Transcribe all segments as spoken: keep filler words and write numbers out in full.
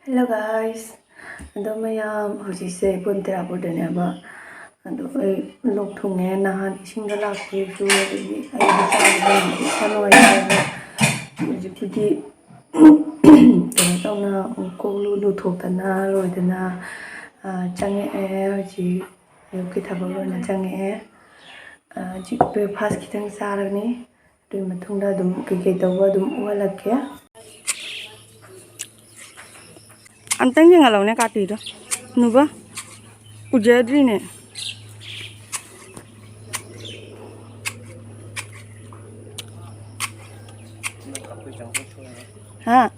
Hello guys, ꯑꯗꯣ ꯃꯌꯥꯝ, ꯍꯧꯖꯤꯛꯁꯦ ꯄꯨꯡ ꯇꯔꯥ ꯄꯨꯗꯅꯦꯕ꯫ ꯑꯗꯣ ꯑꯩ ꯂꯣꯛ ꯊꯨꯡꯉꯦ, ꯅꯍꯥꯟ ꯏꯁꯤꯡꯗ ꯂꯥꯛꯄꯒꯤꯁꯨ, ꯑꯗꯒꯤ ꯑꯩ ꯍꯛꯆꯥꯡꯁꯦ ꯏꯁꯥ ꯅꯨꯡꯉꯥꯏꯇꯕ꯫ ꯍꯧꯖꯤꯛꯄꯨꯗꯤ ꯀꯩꯅꯣ ꯇꯧꯅ, ꯀꯣꯛ ꯂꯨ ꯂꯨꯊꯣꯛꯇꯅ ꯂꯣꯏꯗꯅ, ꯑ, ꯆꯪꯉꯛꯑꯦ꯫ ꯍꯧꯖꯤꯛ ꯑꯌꯨꯛꯀꯤ ꯊꯕꯛ ꯂꯣꯏꯅ ꯆꯪꯉꯛꯑꯦ꯫ ꯑ, ꯍꯧꯖꯤꯛ breakfast ꯈꯤꯇꯪ ꯆꯥꯔꯅꯤ꯫ ꯑꯗꯨꯒꯤ ꯃꯇꯨꯡꯗ ꯑꯗꯨꯝ ꯀꯩꯀꯩ ꯇꯧꯕ ꯑꯗꯨꯝ ꯎꯍꯜꯂꯛꯀꯦ꯫ ꯑꯝꯇꯪ ꯌꯦꯡꯍꯜꯂꯧꯅꯦ ꯀꯥꯇꯤꯗꯣ, ꯅꯨꯕ꯫ ꯎꯖꯗ꯭ꯔꯤꯅꯦ꯫ ꯍꯥ?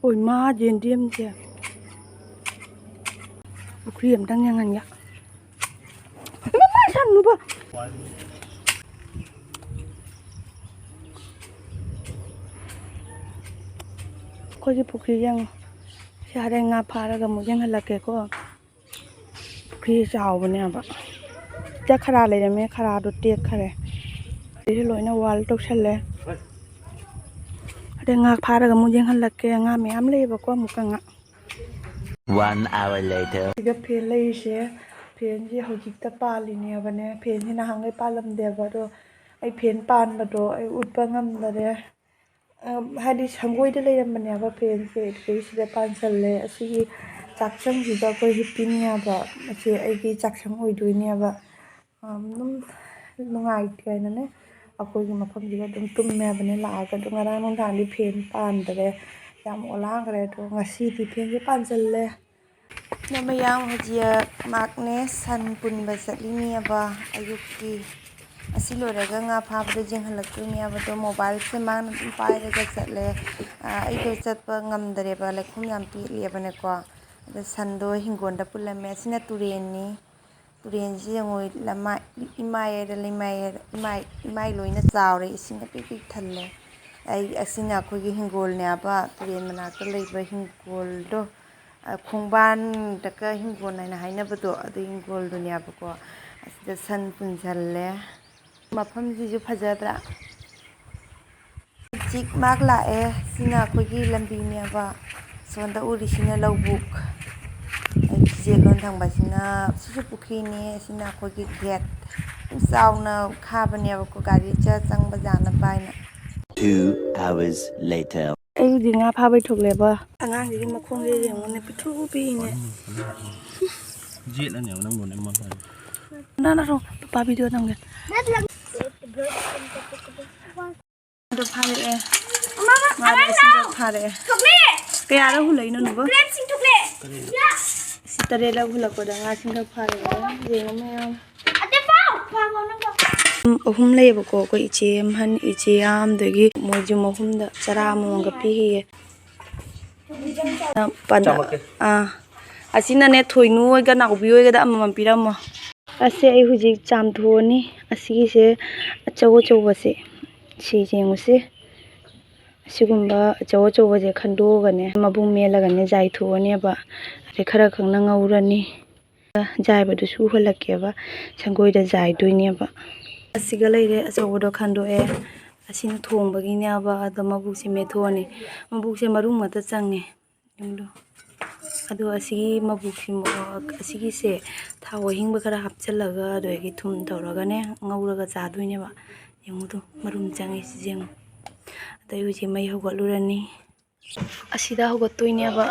ꯑꯣꯏ ꯃꯥ, ꯌꯦꯟꯗꯦꯝꯁꯦ꯫ ꯄꯨꯈ꯭ꯔꯤ ꯑꯝꯇꯪ ꯌꯦꯡꯍꯟꯒꯦ꯫ ꯏꯃꯥ, ꯁꯟ ꯅꯨꯕ꯫ ꯑꯩꯈꯣꯏꯒꯤ ꯄꯨꯈ꯭ꯔꯤ ꯌꯦꯡꯉꯣ꯫ ꯁꯤ ꯍꯣꯔꯦꯟ ꯉꯥ ꯐꯥꯔꯒ ꯑꯃꯨꯛ ꯌꯦꯡꯍꯜꯂꯛꯀꯦꯀꯣ꯫ ꯄꯨꯈ꯭ꯔꯤ ꯆꯥꯎꯕꯅꯦꯕ꯫ ꯁꯤꯗ ꯈꯔꯥ ꯂꯩꯔꯝꯃꯦ, ꯈꯔꯥꯗꯣ ꯇꯦꯛꯈꯔꯦ꯫ ꯁꯤꯁꯨ ꯂꯣꯏꯅ wall ꯇꯧꯁꯜꯂꯦ꯫ ꯑꯗꯩ ꯉꯥ ꯐꯥꯔꯒ ꯑꯃꯨꯛ ꯌꯦꯡꯍꯜꯂꯛꯀꯦ꯫ ꯉꯥ ꯃꯌꯥꯝ ꯂꯩꯌꯦꯕꯀꯣ, ꯑꯃꯨꯛꯀ ꯉꯥ꯫ One hour later. ꯁꯤꯗ ꯐꯦꯟ ꯂꯩꯔꯤꯁꯦ, ꯐꯦꯟꯁꯦ ꯍꯧꯖꯤꯛꯇ ꯄꯥꯜꯂꯤꯅꯦꯕꯅꯦ꯫ ꯐꯦꯟꯁꯦ ꯅꯍꯥꯟꯈꯩ ꯄꯥꯜꯂꯝꯗꯦꯕ, ꯑꯗꯣ ꯑꯩ ꯐꯦꯟ ꯄꯥꯟꯕꯗꯣ ꯑꯩ ꯎꯠꯄ ꯉꯝꯗꯔꯦ꯫ ꯑꯝ, ꯍꯥꯏꯗꯤ ꯁꯪꯒꯣꯏꯗ ꯂꯩꯔꯝꯕꯅꯦꯕ ꯐꯦꯟꯁꯦ, ꯑꯗꯨꯗꯩ ꯁꯤꯗ ꯄꯥꯟꯁꯜꯂꯦ꯫ ꯑꯁꯤꯒꯤ ꯆꯥꯛꯁꯪꯁꯤꯗ ꯑꯩꯈꯣꯏ ꯍꯤꯞꯄꯤꯅꯦꯕ꯫ ꯑꯁꯤ ꯑꯩꯒꯤ ꯆꯥꯛꯁꯪ ꯑꯣꯏꯗꯣꯏꯅꯦꯕ꯫ ꯑꯝ, ꯑꯗꯨꯝ ꯅꯨꯡꯉꯥꯏꯇꯦ ꯍꯥꯏꯅꯅꯦ ꯑꯩꯈꯣꯏꯒꯤ ꯃꯐꯝꯁꯤꯗ ꯑꯗꯨꯝ ꯇꯨꯝꯃꯦ ꯍꯥꯏꯕꯅꯦ ꯂꯥꯛꯑꯒ꯫ ꯑꯗꯣ ꯉꯔꯥꯡ ꯅꯨꯡꯗꯥꯡꯗꯤ ꯐꯦꯟ ꯄꯥꯟꯗꯔꯦ, ꯌꯥꯝ ꯑꯣꯂꯥꯡꯈ꯭ꯔꯦ꯫ ꯑꯗꯣ ꯉꯁꯤꯗꯤ ꯐꯦꯟꯁꯦ ꯄꯥꯟꯁꯤꯜꯂꯦ꯫ ꯅꯃꯌꯥꯝ ꯍꯧꯖꯤꯛ ꯃꯥꯛꯅꯦ ꯁꯟ ꯄꯨꯟꯕ ꯆꯠꯂꯤꯅꯦꯕ ꯑꯌꯨꯛꯀꯤ꯫ ꯑꯁꯤ ꯂꯣꯏꯔꯒ ꯉꯥ ꯐꯥꯕꯗ ꯌꯦꯡꯍꯜꯂꯛꯇꯣꯏꯅꯦꯕ꯫ ꯑꯗꯣ mobileꯁꯦ ꯃꯥꯅ ꯑꯗꯨꯝ ꯄꯥꯏꯔꯒ ꯆꯠꯂꯦ꯫ ꯑ, ꯑꯩꯗꯣ ꯆꯠꯄ ꯉꯝꯗꯔꯦꯕ, ꯂꯩꯈꯣꯝ ꯌꯥꯝ ꯄꯦꯠꯂꯦꯕꯅꯦꯀꯣ꯫ ꯑꯗ ꯁꯟꯗꯣ ꯍꯤꯡꯒꯣꯜꯗ ꯄꯨꯜꯂꯝꯃꯦ꯫ ꯑꯁꯤꯅ ꯇꯨꯔꯦꯟꯅꯤ꯫ ꯇꯨꯔꯦꯟꯁꯤ ꯌꯦꯡꯉꯣ, ꯂꯃꯥꯏ, ꯏꯃꯥꯏ ꯍꯥꯏꯔ ꯂꯩꯃꯥꯏ ꯍꯥꯏꯔ ꯏꯃꯥꯏ, ꯏꯃꯥꯏ ꯂꯣꯏꯅ ꯆꯥꯎꯔꯦ, ꯏꯁꯤꯡꯅ ꯄꯤꯛ ꯄꯤꯛ ꯊꯜꯂꯦ꯫ ꯑꯩ, ꯑꯁꯤꯅ ꯑꯩꯈꯣꯏꯒꯤ ꯍꯤꯡꯒꯣꯜꯅꯦꯕ, ꯇꯨꯔꯦꯟ ꯃꯅꯥꯛꯇ ꯂꯩꯕ ꯍꯤꯡꯒꯣꯜꯗꯣ꯫ ꯑ, ꯈꯣꯡꯕꯥꯟꯗꯀ ꯍꯤꯡꯒꯣꯜ ꯍꯥꯏꯅ ꯍꯥꯏꯅꯕꯗꯣ, ꯑꯗꯨ ꯍꯤꯡꯒꯣꯜꯗꯨꯅꯦꯕꯀꯣ꯫ ꯑꯁꯤꯗ ꯁꯟ ꯄꯨꯟꯁꯜꯂꯦ꯫ ꯃꯐꯝꯁꯤꯁꯨ ꯐꯖꯗ꯭ꯔꯥ? ꯍꯧꯖꯤꯛ ꯃꯍꯥꯛ ꯂꯥꯛꯑꯦ꯫ ꯁꯤꯅ ꯑꯩꯈꯣꯏꯒꯤ ꯂꯝꯕꯤꯅꯦꯕ꯫ ꯁꯣꯝꯗ ꯎꯔꯤꯁꯤꯅ ꯂꯧꯕꯨꯛ꯫ ꯑꯩ ꯐꯤꯖꯦꯠ ꯂꯣꯟ ꯊꯪꯕꯁꯤꯅ ꯁꯤꯁꯨ ꯄꯨꯈ꯭ꯔꯤꯅꯦ꯫ ꯁꯤꯅ ꯑꯩꯈꯣꯏꯒꯤ ꯒꯦꯠ꯫ ꯌꯥꯝ ꯆꯥꯎꯅ ꯈꯥꯕꯅꯦꯕꯀꯣ, ꯒꯥꯔꯤ ꯆ-, ꯆꯪꯕ ꯌꯥꯅꯕ ꯍꯥꯏꯅ꯫ Two hours later. ꯑꯩ ꯍꯧꯖꯤꯛ ꯉꯥ ꯐꯥꯕꯩ ꯊꯣꯛꯂꯦꯕ꯫ ꯑꯉꯥꯡꯁꯤꯒꯤ ꯃꯈꯣꯡꯁꯦ ꯌꯦꯡꯉꯨꯅꯦ, ꯄꯤꯛꯇ꯭ꯔꯨ ꯄꯤꯛꯏꯅꯦ꯫ ꯌꯦꯠꯂꯅꯦꯕ ꯅꯪꯕꯨꯅꯦ ꯃꯥ ꯍꯥꯏ꯫ ꯅꯪ ꯅꯪ ꯄꯄꯥ ꯚꯤꯗꯤꯑꯣ ꯅꯝꯒꯦ꯫ ꯑꯗꯣ ꯐꯥꯔꯛꯑꯦ꯫ ꯃꯥꯗꯣ ꯑꯁꯤꯗ ꯐꯥꯔꯛꯑꯦ꯫ ꯀꯌꯥꯔ ꯍꯨꯜꯂꯛꯏꯅꯣ ꯅꯕꯣ? ꯁꯤ ꯇꯔꯦꯠꯂꯛ ꯍꯨꯜꯂꯛꯄꯗ ꯉꯥꯁꯤꯡꯒ ꯐꯥꯔꯛꯑꯦ꯫ ꯌꯦꯡꯉꯣ ꯃꯌꯥꯝ꯫ ꯎꯝ, ꯑꯍꯨꯝ ꯂꯩꯌꯦꯕꯀꯣ꯫ ꯑꯩꯈꯣꯏ ꯏꯆꯦ ꯑꯍꯟ, ꯏꯆꯦ ꯌꯥꯝꯗꯒꯤ ꯃꯣꯏꯁꯨ ꯃꯍꯨꯝꯗ ꯆꯔꯥ ꯑꯃꯃꯝꯒ ꯄꯤꯈꯤꯌꯦ꯫ ꯄꯟ-, ꯑꯥ꯫ ꯑꯁꯤꯅꯅꯦ ꯊꯣꯏꯅꯨ ꯍꯣꯏꯒ ꯅꯥꯎꯕꯤ ꯍꯣꯏꯒꯗ ꯑꯃꯃꯝ ꯄꯤꯔꯝꯃꯣ꯫ ꯑꯁꯦ ꯑꯩ ꯍꯧꯖꯤꯛ ꯆꯥꯝꯊꯣꯛꯑꯅꯤ꯫ ꯑꯁꯤꯒꯤꯁꯦ ꯑꯆꯧ ꯑꯆꯧꯕꯁꯦ ꯁꯤ ꯌꯦꯡꯉꯨꯁꯦ꯫ ꯑꯁꯤꯒꯨꯝꯕ ꯑꯆꯧ ꯑꯆꯧꯕꯁꯦ ꯈꯟꯗꯣꯛꯑꯒꯅꯦ ꯃꯕꯨꯡ ꯃꯦꯜꯂꯒꯅꯦ ꯖꯥꯏꯊꯣꯛꯑꯅꯦꯕ꯫ ꯑꯗꯩ ꯈꯔ ꯈꯛꯅ ꯉꯧꯔꯅꯤ꯫ ꯖꯥꯏꯕꯗꯨꯁꯨ ꯎꯍꯜꯂꯛꯀꯦꯕ꯫ ꯁꯪꯒꯣꯏꯗ ꯖꯥꯏꯗꯣꯏꯅꯦꯕ꯫ ꯑꯁꯤꯒ ꯂꯩꯔꯦ, ꯑꯆꯧꯕꯗꯣ ꯈꯟꯗꯣꯛꯑꯦ꯫ ꯑꯁꯤꯅ ꯊꯣꯡꯕꯒꯤꯅꯦꯕ꯫ ꯑꯗꯣ ꯃꯕꯨꯛꯁꯦ ꯃꯦꯠꯊꯣꯛꯑꯅꯤ꯫ ꯃꯕꯨꯛꯁꯦ ꯃꯔꯨ ꯉꯥꯛꯇ ꯆꯪꯉꯦ꯫ ꯌꯦꯡꯉꯨ꯫ ꯑꯗꯣ ꯑꯁꯤꯒꯤ ꯃꯕꯨꯛꯁꯤ, ꯑꯁꯤꯒꯤꯁꯦ ꯊꯥꯎ ꯑꯍꯤꯡꯕ ꯈꯔ ꯍꯥꯞꯆꯤꯜꯂꯒ ꯑꯗꯨꯗꯒꯤ ꯊꯨꯝ ꯇꯧꯔꯒꯅꯦ ꯉꯧꯔꯒ ꯆꯥꯗꯣꯏꯅꯦꯕ꯫ ꯌꯦꯡꯉꯨꯗꯣ, ꯃꯔꯨꯝ ꯆꯪꯉꯦ ꯁꯤꯁꯦ ꯌꯦꯡꯉꯨ꯫ ꯑꯗꯩ ꯍꯧꯖꯤꯛ ꯃꯩ ꯍꯧꯒꯠꯂꯨꯔꯅꯤ꯫ ꯑꯁꯤꯗ ꯍꯧꯒꯠꯇꯣꯏꯅꯦꯕ꯫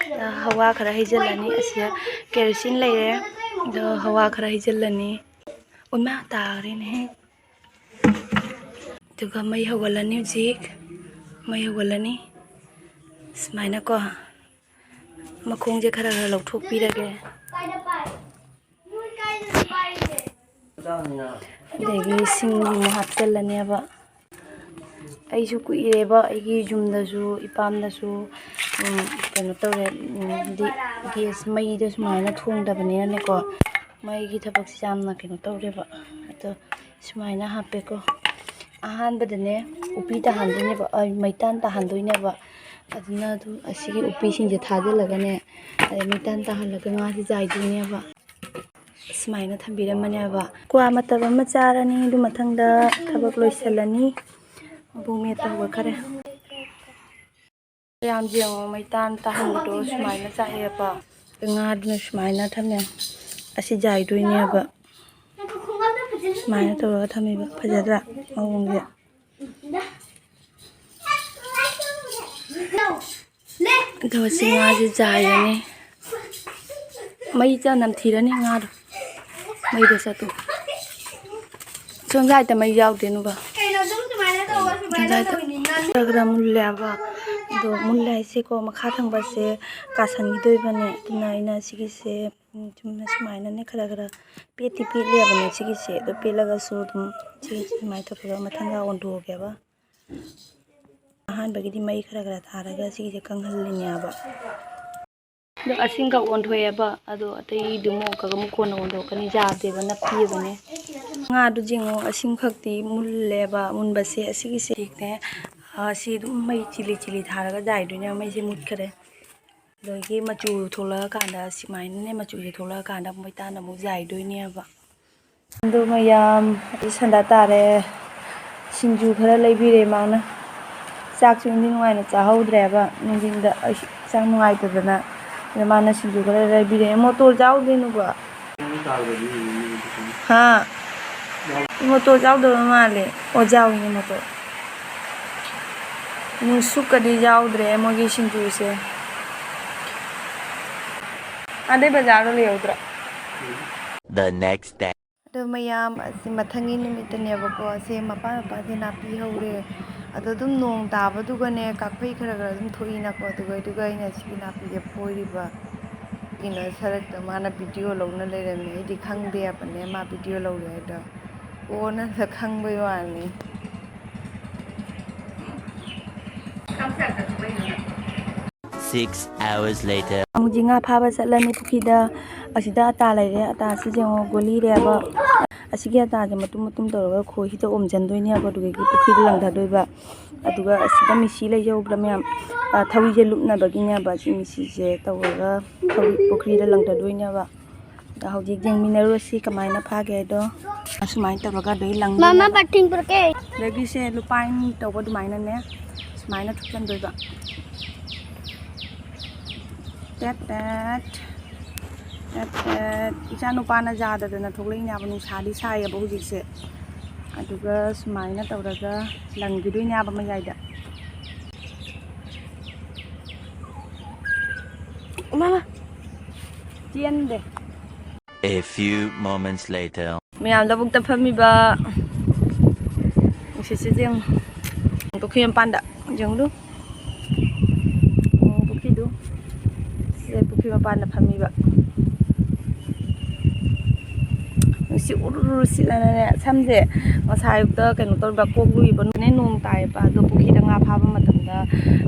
ꯑꯗ ꯍꯋꯥ ꯈꯔ ꯍꯩꯖꯤꯜꯂꯅꯤ꯫ ꯑꯁꯤꯗ ꯀꯦꯔꯣꯁꯤꯟ ꯂꯩꯔꯦ꯫ ꯑꯗꯣ ꯍꯋꯥ ꯈꯔ ꯍꯩꯖꯤꯜꯂꯅꯤ꯫ ꯎꯃꯥ ꯇꯥꯈ꯭ꯔꯦꯅꯦꯍꯦ꯫ ꯑꯗꯨꯒ ꯃꯩ ꯍꯧꯒꯠꯂꯅꯤ ꯍꯧꯖꯤꯛ꯫ ꯃꯩ ꯍꯧꯒꯠꯂꯅꯤ꯫ ꯁꯨꯃꯥꯏꯅꯀꯣ꯫ ꯃꯈꯣꯡꯁꯦ ꯈꯔ ꯈꯔ ꯂꯧꯊꯣꯛꯄꯤꯔꯒꯦ꯫ ꯑꯗꯒꯤ ꯁꯤꯡꯁꯤꯃꯨꯛ ꯍꯥꯞꯆꯤꯜꯂꯅꯦꯕ꯫ ꯑꯩꯁꯨ ꯀꯨꯏꯔꯦꯕ ꯑꯩꯒꯤ ꯌꯨꯝꯗꯁꯨ, ꯏꯄꯥꯝꯗꯁꯨ, ꯎꯝ, ꯀꯩꯅꯣ ꯇꯧꯔꯦ, ꯎꯝ, ꯍꯥꯏꯗꯤ ꯒꯦꯁ ꯃꯩꯗ ꯁꯨꯃꯥꯏꯅ ꯊꯣꯡꯗꯕꯅꯤꯅꯅꯦꯀꯣ, ꯃꯩꯒꯤ ꯊꯕꯛꯁꯦ ꯌꯥꯝꯅ ꯀꯩꯅꯣ ꯇꯧꯔꯦꯕ꯫ ꯑꯗꯣ ꯁꯨꯃꯥꯏꯅ ꯍꯥꯞꯄꯦꯀꯣ꯫ ꯑꯍꯥꯟꯕꯗꯅꯦ ꯎꯄꯤ ꯇꯥꯍꯟꯗꯣꯏꯅꯦꯕ, ꯑ, ꯃꯩꯇꯥꯟ ꯇꯥꯍꯟꯗꯣꯏꯅꯦꯕ꯫ ꯑꯗꯨꯅ ꯑꯗꯨꯝ ꯑꯁꯤꯒꯤ ꯎꯄꯤꯁꯤꯡꯁꯦ ꯊꯥꯖꯤꯜꯂꯒꯅꯦ, ꯑꯗꯩ ꯃꯩꯇꯥꯟ ꯇꯥꯍꯜꯂꯒ ꯉꯥꯁꯦ ꯖꯥꯏꯗꯣꯏꯅꯦꯕ꯫ ꯁꯨꯃꯥꯏꯅ ꯊꯝꯕꯤꯔꯝꯃꯅꯦꯕ꯫ ꯀ꯭ꯋꯥ ꯃꯇꯞ ꯑꯃ ꯆꯥꯔꯅꯤ, ꯑꯗꯨ ꯃꯊꯪꯗ ꯊꯕꯛ ꯂꯣꯏꯁꯤꯜꯂꯅꯤ꯫ ꯃꯕꯨꯛ ꯃꯦꯠꯄ ꯍꯧꯒꯠꯈꯔꯦ꯫ ꯌꯥꯝ ꯌꯦꯡꯉꯣ, ꯃꯩꯇꯥꯟ ꯇꯥꯍꯟꯕꯗꯣ ꯁꯨꯃꯥꯏꯅ ꯆꯥꯛꯑꯦꯕ꯫ ꯉꯥꯗꯨꯅ ꯁꯨꯃꯥꯏꯅ ꯊꯝꯃꯦ꯫ ꯑꯁꯤ ꯌꯥꯏꯗꯣꯏꯅꯦꯕ꯫ ꯁꯨꯃꯥꯏꯅ ꯇꯧꯔꯒ ꯊꯝꯃꯦꯕ꯫ ꯐꯖꯗ꯭ꯔꯥ ꯃꯑꯣꯡꯁꯦ? ꯑꯗꯣ ꯁꯤ ꯉꯥꯁꯦ ꯌꯥꯏꯔꯅꯤ꯫ ꯃꯩ ꯆ ꯅꯝꯊꯤꯔꯅꯤ ꯉꯥꯗꯣ꯫ ꯃꯩꯗ ꯆꯠꯇꯣ꯫ ꯁꯣꯝ ꯁꯥꯏꯗ ꯃꯩ ꯌꯥꯎꯗꯦ, ꯅꯨꯕ꯫ ꯀꯩꯅꯣ ꯑꯗꯨꯝ ꯁꯨꯃꯥꯏꯅ ꯇꯧꯕ, ꯁꯨꯃꯥꯏꯅ ꯁꯣꯝ ꯁꯥꯏꯗ ꯇꯧꯕꯅꯤ, ꯅꯪ ꯈꯔ ꯈꯔ ꯃꯨꯜꯂꯦꯕ꯫ ꯑꯗꯣ ꯃꯨꯜꯂꯦ ꯍꯥꯏꯁꯦꯀꯣ, ꯃꯈꯥ ꯊꯪꯕꯁꯦ ꯀꯥꯁꯟꯈꯤꯗꯣꯏꯕꯅꯦ꯫ ꯑꯗꯨꯅ ꯑꯩꯅ ꯁꯤꯒꯤꯁꯦ, ꯎꯝ, ꯆꯨꯝꯅ ꯁꯨꯃꯥꯏꯅꯅꯦ ꯈꯔ ꯈꯔ ꯄꯦꯠꯇꯤ ꯄꯦꯠꯂꯦꯕꯅꯦ ꯁꯤꯒꯤꯁꯦ꯫ ꯑꯗꯣ ꯄꯦꯠꯂꯒꯁꯨ ꯑꯗꯨꯝ ꯁꯤꯒꯤꯁꯦ ꯁꯨꯃꯥꯏꯅ ꯇꯧꯔꯒ ꯃꯊꯪꯒ ꯑꯣꯟꯊꯣꯛꯑꯒꯦꯕ꯫ ꯑꯍꯥꯟꯕꯒꯤꯗꯤ ꯃꯩ ꯈꯔ ꯈꯔ ꯊꯥꯔꯒ ꯁꯤꯒꯤꯁꯦ ꯀꯪꯍꯜꯂꯤꯅꯦꯕ꯫ ꯑꯗꯣ ꯑꯁꯤꯡꯈꯛ ꯑꯣꯟꯊꯣꯛꯑꯦꯕ, ꯑꯗꯣ ꯑꯇꯩꯗꯨ ꯑꯃꯨꯛ ꯑꯃꯨꯛ ꯀꯣꯟꯅ ꯑꯣꯟꯊꯣꯛꯀꯅꯤ, ꯌꯥꯗꯦꯕ, ꯅꯞꯄꯤꯕꯅꯦ꯫ ꯉꯥꯗꯨ ꯌꯦꯡꯉꯣ, ꯑꯁꯤꯡꯈꯛꯇꯤ ꯃꯨꯜꯂꯦꯕ꯫ ꯃꯨꯟꯕꯁꯦ ꯑꯁꯤꯒꯤꯁꯦ ꯍꯦꯛꯅꯦ, ꯑ, ꯁꯤ ꯑꯗꯨꯝ ꯃꯩ ꯆꯤꯂꯤ ꯆꯤꯂꯤ ꯊꯥꯔꯒ ꯌꯥꯏꯗꯣꯏꯅꯦ꯫ ꯃꯩꯁꯦ ꯃꯨꯠꯈꯔꯦ꯫ ꯑꯗꯒꯤ ꯃꯆꯨ ꯊꯣꯛꯂꯛꯑꯀꯥꯟꯗ, ꯁꯨꯃꯥꯏꯅꯅꯦ, ꯃꯆꯨꯁꯦ ꯊꯣꯛꯂꯛꯑꯀꯥꯟꯗ ꯃꯩꯇꯥꯟ ꯑꯃꯨꯛ ꯌꯥꯏꯗꯣꯏꯅꯦꯕ꯫ ꯑꯗꯨ ꯃꯌꯥꯝ, ꯑꯩ ꯁꯟꯗꯥ ꯇꯥꯔꯦ꯫ ꯁꯤꯡꯖꯨ ꯈꯔ ꯂꯩꯕꯤꯔꯦ ꯃꯥꯅ꯫ ꯆꯥꯛꯁꯨ ꯏꯟꯗꯤ ꯅꯨꯡꯉꯥꯏꯅ ꯆꯥꯍꯧꯗ꯭ꯔꯦꯕ ꯅꯨꯡꯊꯤꯟꯗ, ꯑꯩꯁꯨ ꯍꯛꯆꯥꯡ ꯅꯨꯡꯉꯥꯏꯇꯗꯅ꯫ ꯑꯗ ꯃꯥꯅ ꯁꯤꯡꯖꯨ ꯈꯔ ꯂꯩꯕꯤꯔꯦ꯫ ꯃꯣꯇꯣꯔ ꯆꯥꯎꯗꯦ ꯅꯨꯕ꯫ ꯍꯥ? ꯃꯣꯇꯣꯔ ꯆꯥꯎꯗꯕ ꯃꯥꯜꯂꯦ꯫ ꯑꯣ, ꯆꯥꯎꯏꯅꯦ ꯃꯣꯇꯣꯔ꯫ ꯅꯨꯡꯁꯨꯛꯀꯗꯤ ꯌꯥꯎꯗ꯭ꯔꯦ ꯃꯣꯏꯒꯤ ꯁꯤꯡꯖꯨꯁꯦ꯫ ꯑꯗꯩ ꯕꯖꯥꯔꯗ ꯂꯩꯍꯧꯗ꯭ꯔꯦ꯫ The next day. ꯑꯗꯣ ꯃꯌꯥꯝ, ꯑꯁꯤ ꯃꯊꯪꯒꯤ ꯅꯨꯃꯤꯠꯇꯅꯦꯕꯀꯣ꯫ ꯑꯁꯦ ꯃꯄꯥ ꯃꯄꯥꯁꯦ ꯅꯥꯄꯤ ꯍꯧꯔꯦ꯫ ꯑꯗꯣ ꯑꯗꯨꯝ ꯅꯣꯡ ꯇꯥꯕꯗꯨꯒꯅꯦ, ꯀꯥꯛꯐꯩ ꯈꯔ ꯈꯔ ꯑꯗꯨꯝ ꯊꯣꯛꯏꯅꯀꯣ꯫ ꯑꯗꯨꯒ, ꯑꯗꯨꯒ ꯑꯩꯅ ꯁꯤꯒꯤ ꯅꯥꯄꯤꯁꯦ ꯐꯣꯏꯔꯤꯕ꯫ ꯀꯩꯅꯣ ꯁꯔꯛꯇ ꯃꯥꯅ ꯚꯤꯗꯤꯑꯣ ꯂꯧꯅ ꯂꯩꯔꯝꯃꯦ꯫ ꯑꯩꯗꯤ ꯈꯪꯗꯦ ꯍꯥꯏꯕꯅꯦ ꯃꯥ ꯚꯤꯗꯤꯑꯣ ꯂꯧꯔꯦ ꯍꯥꯏꯗꯣ꯫ ꯀꯣꯟꯅꯗ ꯈꯪꯕꯩ ꯋꯥꯅꯤ꯫ Six hours later. ꯑꯃꯨꯛ ꯉꯥ ꯐꯥꯕ ꯆꯠꯂꯅꯤ ꯄꯨꯈ꯭ꯔꯤꯗ꯫ ꯑꯁꯤꯗ ꯑꯇꯥ ꯂꯩꯔꯦ꯫ ꯑꯇꯥꯁꯤ ꯌꯦꯡꯉꯣ, ꯒꯣꯂꯤꯔꯦꯕ꯫ ꯑꯁꯤꯒꯤ ꯑꯇꯥꯁꯦ ꯃꯇꯨꯝ ꯃꯇꯨꯝ ꯇꯧꯔꯒ ꯈꯣꯏꯁꯤꯗ ꯑꯣꯝꯁꯤꯟꯗꯣꯏꯅꯦꯕ꯫ ꯑꯗꯨꯗꯒꯤ ꯄꯨꯈ꯭ꯔꯤꯗ ꯂꯪꯊꯗꯣꯏꯕ꯫ ꯑꯗꯨꯒ ꯑꯁꯤꯗ ꯃꯤꯁꯤ ꯂꯩꯖꯍꯧꯕ꯭ꯔꯥ ꯃꯌꯥꯝ? ꯑ, ꯊꯧꯔꯤꯁꯦ ꯂꯨꯞꯅꯕꯒꯤꯅꯦꯕ꯫ ꯁꯤ ꯃꯤꯁꯤꯁꯦ ꯇꯧꯔꯒ ꯊꯧꯔꯤ ꯄꯨꯈ꯭ꯔꯤꯗ ꯂꯪꯊꯗꯣꯏꯅꯦꯕ꯫ ꯍꯧꯖꯤꯛ ꯌꯦꯡꯃꯤꯟꯅꯔꯨꯔꯁꯤ ꯀꯃꯥꯏꯅ ꯐꯥꯒꯦ ꯍꯥꯏꯗꯣ꯫ ꯑꯁꯨꯃꯥꯏꯅ ꯇꯧꯔꯒ ꯑꯗꯩ ꯂꯪꯗꯣꯏꯅꯦ꯫ ꯃꯃꯥ, ꯕꯥꯇꯤꯟ ꯄꯨꯔꯛꯀꯦ꯫ ꯑꯗꯒꯤ ꯁꯦ ꯂꯨꯄꯥ ꯑꯅꯤ ꯇꯧꯕ ꯑꯗꯨꯃꯥꯏꯅꯅꯦ, ꯁꯨꯃꯥꯏꯅ ꯊꯨꯞꯆꯟꯗꯣꯏꯕ꯫ ꯇꯦꯠ ꯇꯦꯠ, ꯇꯦꯠ ꯇꯦꯠ꯫ ꯏꯆꯥ ꯅꯨꯄꯥꯅ ꯌꯥꯗꯗꯅ ꯊꯣꯛꯂꯛꯏꯅꯦꯕ, ꯅꯨꯡꯁꯥꯗꯤ ꯁꯥꯏꯌꯦꯕ ꯍꯧꯖꯤꯛꯁꯦ꯫ ꯑꯗꯨꯒ ꯁꯨꯃꯥꯏꯅ ꯇꯧꯔꯒ ꯂꯪꯈꯤꯗꯣꯏꯅꯦꯕ ꯃꯌꯥꯏꯗ꯫ ꯃꯥꯃ꯫ ꯆꯦꯟꯗꯦ꯫ A few moments later. ꯃꯌꯥꯝ ꯂꯧꯕꯨꯛꯇ ꯐꯝꯃꯤꯕ ꯅꯨꯡꯁꯤꯠꯁꯤ ꯌꯦꯡꯉꯨ꯫ ꯄꯨꯈ꯭ꯔꯤ ꯃꯄꯥꯟꯗ ꯌꯦꯡꯉꯨ꯫ ꯄꯨꯈ꯭ꯔꯤꯗꯨ꯫ ꯁꯤꯗ ꯄꯨꯈ꯭ꯔꯤ ꯃꯄꯥꯟꯗ ꯐꯝꯃꯤꯕ꯫ ꯅꯨꯡꯁꯤꯠ ꯎꯔꯨ ꯎꯔꯨ ꯁꯤꯠꯂꯅꯅꯦ, ꯁꯝꯁꯦ ꯉꯁꯥꯏ ꯑꯌꯨꯛꯇ ꯀꯩꯅꯣ ꯇꯧꯔꯤꯕ, ꯀꯣꯛ ꯂꯨꯏꯕ ꯅꯨꯃꯤꯠꯅꯦ, ꯅꯣꯡ ꯇꯥꯏꯌꯦꯕ꯫ ꯑꯗꯣ ꯄꯨꯈ꯭ꯔꯤꯗ ꯉꯥ ꯐꯥꯕ ꯃꯇꯝꯗ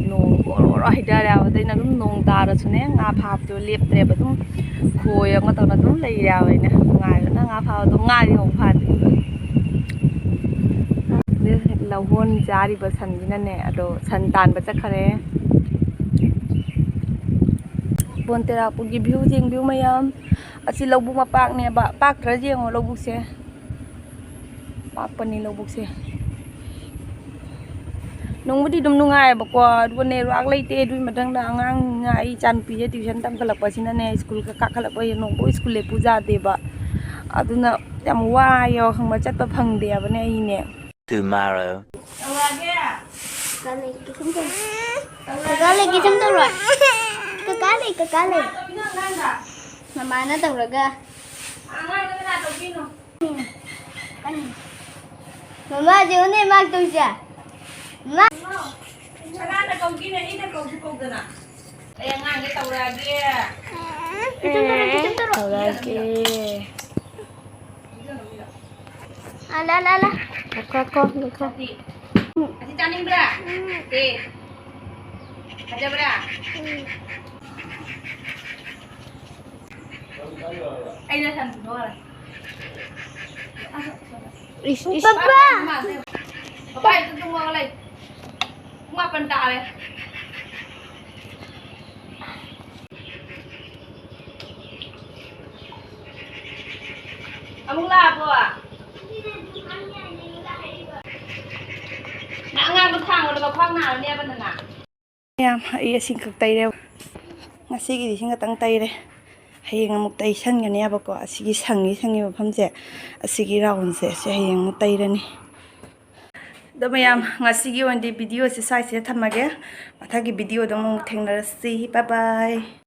ꯅꯣꯡ ꯑꯣꯔꯣ ꯑꯣꯔꯣ ꯍꯩꯊꯔꯦ ꯍꯥꯏꯕ꯫ ꯑꯗꯩ ꯑꯩꯅ ꯑꯗꯨꯝ ꯅꯣꯡ ꯇꯥꯔꯁꯨꯅꯦ, ꯉꯥ ꯐꯥꯕꯗꯣ ꯂꯦꯞꯇ꯭ꯔꯦꯕ꯫ ꯑꯗꯨꯝ ꯈꯣꯏ ꯑꯃ ꯇꯧꯅ ꯑꯗꯨꯝ ꯂꯩꯔꯦ ꯍꯥꯏꯕ꯫ ꯑꯩꯅ ꯅꯨꯡꯉꯥꯏꯕꯅ ꯉꯥ ꯐꯥꯕꯗꯣ, ꯉꯥꯗꯤ ꯑꯃꯨꯛ ꯐꯥꯗꯦ꯫ ꯂꯧꯍꯣꯟ ꯆꯥꯔꯤꯕ ꯁꯟꯁꯤꯅꯅꯦ, ꯑꯗꯣ ꯁꯟ ꯇꯥꯟꯕ ꯆꯠꯈꯔꯦ꯫ ꯕꯣꯟ ꯇꯦꯔꯥꯄꯨꯒꯤ view ꯌꯦꯡꯕꯤꯌꯨ ꯃꯌꯥꯝ꯫ ꯑꯁꯤ ꯂꯧꯕꯨꯛ ꯃꯄꯥꯛꯅꯦꯕ꯫ ꯄꯥꯛꯇ꯭ꯔꯥ ꯌꯦꯡꯉꯣ ꯂꯧꯕꯨꯛꯁꯦ꯫ ꯄꯥꯛꯄꯅꯤ ꯂꯧꯕꯨꯛꯁꯦ꯫ ꯅꯨꯡꯕꯨꯗꯤ ꯑꯗꯨꯝ ꯅꯨꯡꯉꯥꯏꯌꯦꯕꯀꯣ, ꯑꯗꯨꯒ network ꯂꯩꯇꯦ꯫ ꯑꯗꯨꯒꯤ ꯃꯊꯪꯗ ꯑꯉꯥꯡꯅ, ꯑꯩ ꯏꯆꯥꯅꯨꯄꯤꯁꯦ tuition ꯇꯝꯈꯠꯂꯛꯄꯁꯤꯅꯅꯦ, ꯁ꯭ꯀꯨꯜꯒ ꯀꯥꯈꯠꯂꯛꯄꯁꯦ ꯅꯣꯡꯐꯥꯎ ꯁ꯭ꯀꯨꯜ ꯂꯦꯞꯄꯨ ꯌꯥꯗꯦꯕ꯫ ꯑꯗꯨꯅ ꯌꯥꯝ ꯋꯥꯏꯌꯦꯕ, ꯈꯪꯕ, ꯆꯠꯄ ꯐꯪꯗꯦꯕꯅꯦ ꯑꯩꯅꯦ꯫ Tomorrow. ꯀꯀꯥ ꯂꯩ, ꯀꯩꯁꯨꯝ ꯇꯧꯔꯣꯏ꯫ ꯀꯀꯥ ꯂꯩ, ꯀꯀꯥ ꯂꯩ꯫ ꯃꯃꯥꯅ ꯇꯧꯔꯒ꯫ ꯃꯃꯥ, ꯌꯦꯡꯉꯨꯅꯦ ꯃꯥ ꯇꯧꯔꯤꯁꯦ꯫ ꯃꯥ꯫ ꯀꯅꯥꯅ ꯀꯧꯒꯦꯅꯦ? ꯑꯩꯅ ꯀꯧꯁꯨ ꯀꯧꯗꯅ꯫ ꯑꯩ ꯑꯉꯥꯡꯁꯦ ꯇꯧꯔꯛꯑꯒꯦ꯫ ꯀꯩꯁꯨꯝ ꯇꯧꯔꯣꯏ, ꯀꯩꯁꯨꯝ ꯇꯧꯔꯣꯏ꯫ ꯇꯧꯔꯛꯑꯒꯦ꯫ ꯑ, ꯂꯥ, ꯂꯥ, ꯂꯥ꯫ ꯉꯥꯏꯈꯣ, ꯉꯥꯏꯈꯣ, ꯉꯥꯏꯈꯣ꯫ ꯑꯁꯤ ꯆꯥꯅꯤꯡꯕ꯭ꯔꯥ? ꯑꯦ꯫ ꯐꯖꯕ꯭ꯔꯥ? ꯑꯩꯅ ꯁꯟ ꯄꯨꯊꯣꯛꯑꯔꯣꯏ꯫ ꯏꯁ, ꯏꯁ꯫ ꯄꯄꯥ! ꯄꯄꯥ, ꯏꯇꯨꯝ ꯇꯨꯝꯃꯒ ꯂꯩ꯫ ꯄꯨꯡ ꯃꯥꯄꯟ ꯇꯥꯔꯦ꯫ ꯑꯃꯨꯛ ꯂꯥꯛꯑꯕꯣ? ꯅꯪ ꯑꯉꯥꯡꯗꯣ ꯊꯥꯡꯕꯗ ꯃꯈ꯭ꯋꯥꯡ ꯅꯥꯔꯅꯦꯕ ꯅꯅꯥ꯫ ꯃꯌꯥꯝ, ꯑꯩ ꯑꯁꯤꯈꯛ ꯇꯩꯔꯦ꯫ ꯉꯁꯤꯒꯤꯗꯤ ꯁꯤ ꯈꯛꯇꯪ ꯇꯩꯔꯦ꯫ ꯍꯌꯦꯡ ꯑꯃꯨꯛ ꯇꯩꯁꯟꯒꯅꯦꯕꯀꯣ꯫ ꯑꯁꯤꯒꯤ ꯁꯪꯉꯤ ꯁꯪꯉꯤ ꯃꯐꯝꯁꯦ, ꯑꯁꯤꯒꯤ ꯔꯥꯎꯟꯁꯦ, ꯑꯁꯤ ꯍꯌꯦꯡ ꯑꯃꯨꯛ ꯇꯩꯔꯅꯤ꯫ ꯑꯗꯣ ꯃꯌꯥꯝ, ꯉꯁꯤꯒꯤ ꯑꯣꯏꯅꯗꯤ ꯚꯤꯗꯤꯑꯣꯁꯦ ꯁ꯭ꯋꯥꯏꯁꯤꯗ ꯊꯝꯃꯒꯦ꯫ ꯃꯊꯪꯒꯤ ꯚꯤꯗꯤꯑꯣꯗ ꯑꯃꯨꯛ ꯊꯦꯡꯅꯔꯁꯤ꯫ Bye bye꯫